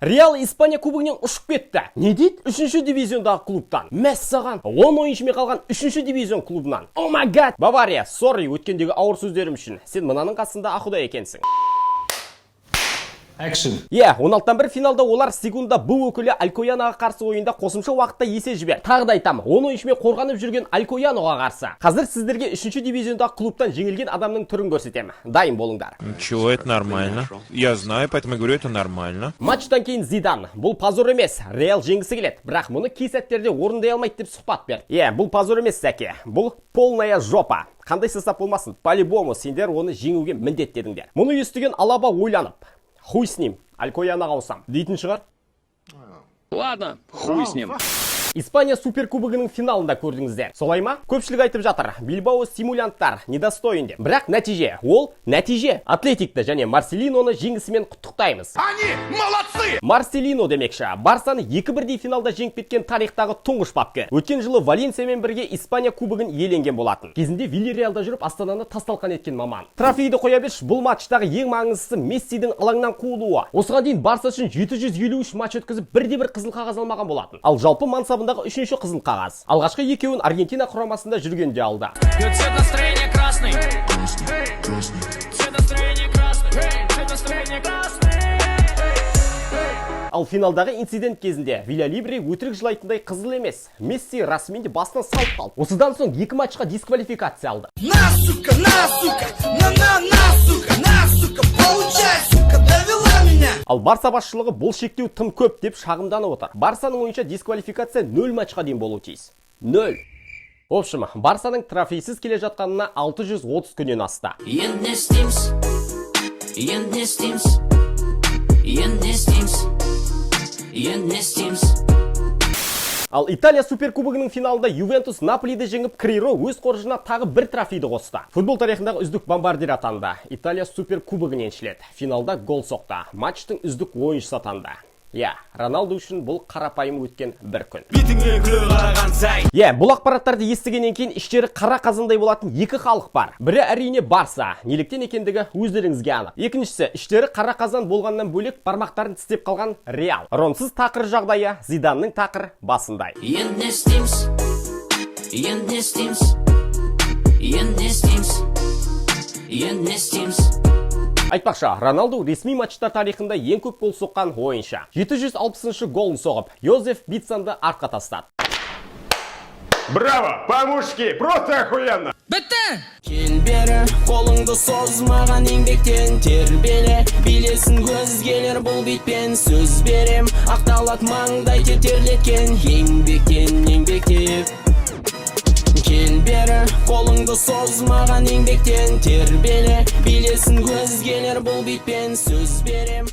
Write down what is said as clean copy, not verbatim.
Реал Испания кубогінен ұшып кетті. Не дейді? Үшінші дивизиондағы клубтан. Мәссаған, 10 ойыншымен қалған үшінші дивизион клубынан. Oh my God! Бавария, сорри өткендегі ауыр сөздерім үшін. Сен мынаның қасында ақұдай екенсің. Экшн. Иә, 16-дан 1 финалда олар Сегунда Б өкілі Алькояноға қарсы ойында қосымша уақытта есе жіберді. Тағы да айтамын, 10 ойыншымен қорғанып жүрген Алькояноға қарсы. Қазір сіздерге үшінші дивизиондағы клубтан жеңілген адамның түрін көрсетемін. Дайын болыңдар. Ничего, это нормально. Я знаю, поэтому я говорю, это нормально. Матчтан кейін Зидан: «Бұл позор емес, Реал жеңгісі келеді, бірақ мұны кей сәттерде орындай алмайды», – деп сұхбат берді. Иә, бұл позор емес, сәке, бұл полная жопа. Қандай состав болмасын, по-любому сендер оны жеңуге міндеттедіңдер. Мұны естіген Алаба ойланып, «Хуй с ним, Алькояноға ауысам» дейтін шығар. Ладно, хуй с ним. Испания суперкубогының финалында көрдіңіздер. Солай ма? Көпшілік айтып жатыр, Билбао симулянттар, недостоин деп. Бірақ нәтиже, ол нәтиже. Атлетикті және Марселиноны жеңісімен құттықтаймыз. Они молодцы! Марселино демекші, Барсаны екі бірдей финалда жеңіп кеткен тарихтағы тұңғыш бапкер. Өткен жылы Валенсиямен бірге Испания кубогын иеленген болатын. Кезінде Вильяреалда жүріп, Астананы тас талқан еткен маман. Трофейді қоя берші, бұл матчтағы ең маңыздысы – Мессидің алаңнан қуылуы. Осыған дейін Барса үшін 753 матч өткізіп, бірде бір қызыл қағаз алмаған болатын. Ал жалпы мансабындағы үшінші қызыл қағаз. Алғашқы екеуін Аргентина құрамасында жүргенде алды. Цвет настроения красный. Цвет настроения красный. Цвет настроения красный. Ал финалдағы инцидент кезінде Вильялибре өтірік жылайтындай қызыл емес. Месси расымен де басынан салып қалды. Осыдан соң екі матчқа дисквалификация алды. На, сука, на, сука, на, на, на, сука, на, сука, получай, сука, довела меня. Ал Барса басшылығы бұл шектеу тым көп деп шағымданып отыр. Барсаның ойынша, дисквалификация 0 матчқа дейін болуы тиіс. 0. В общем, Барсаның трофейсіз келе жатқанына 630 күннен асты. Енді не істейміз? Енді не істейміз? Енді не істейміз? Енді не істейміз? Ал Италия суперкубогының финалында Ювентус Наполиді жеңіп, Криро өз қоржынына тағы бір трофейді қосты. Футбол тарихындағы үздік бомбардир атанды. Италия суперкубогын еншіледі. Финалда гол соқты. Матчтың үздік ойыншысы атанды. Иә, Роналду үшін бұл қарапайым өткен бір күн. Бетіңе күле қараған сай. Иә, бұл ақпараттарды естігеннен кейін іштері қара қазандай болатын екі халық бар. Бірі, әрине, Барса, неліктен екендігі өздеріңізге анық. Екіншісі, іштері қара қазан болғаннан бөлек, бармақтарын тістеп қалған Реал. Ронсыз тақыр жағдайы Зиданның тақыр басындай. Енді не істейміз? Енді не істейміз? Енді не істейміз? Енді не істейміз? Айтпақшы, Роналду ресми матчтар тарихында ең көп гол соққан ойыншы. 760 голын соғып, Йозеф Бицанды артқа тастады. Браво! По-мужски! Просто охуенно! Кел бері, қолыңды соз маған, еңбектен тербеле, билесін өзгелер бұл битпен. Сөз берем, ақталады маңдай тер терлеткен еңбектен, еңбектеп. Кел бері, қолыңды соз маған, еңбектен тербеле, билесін өзгелер бұл битпен. Сөз берем.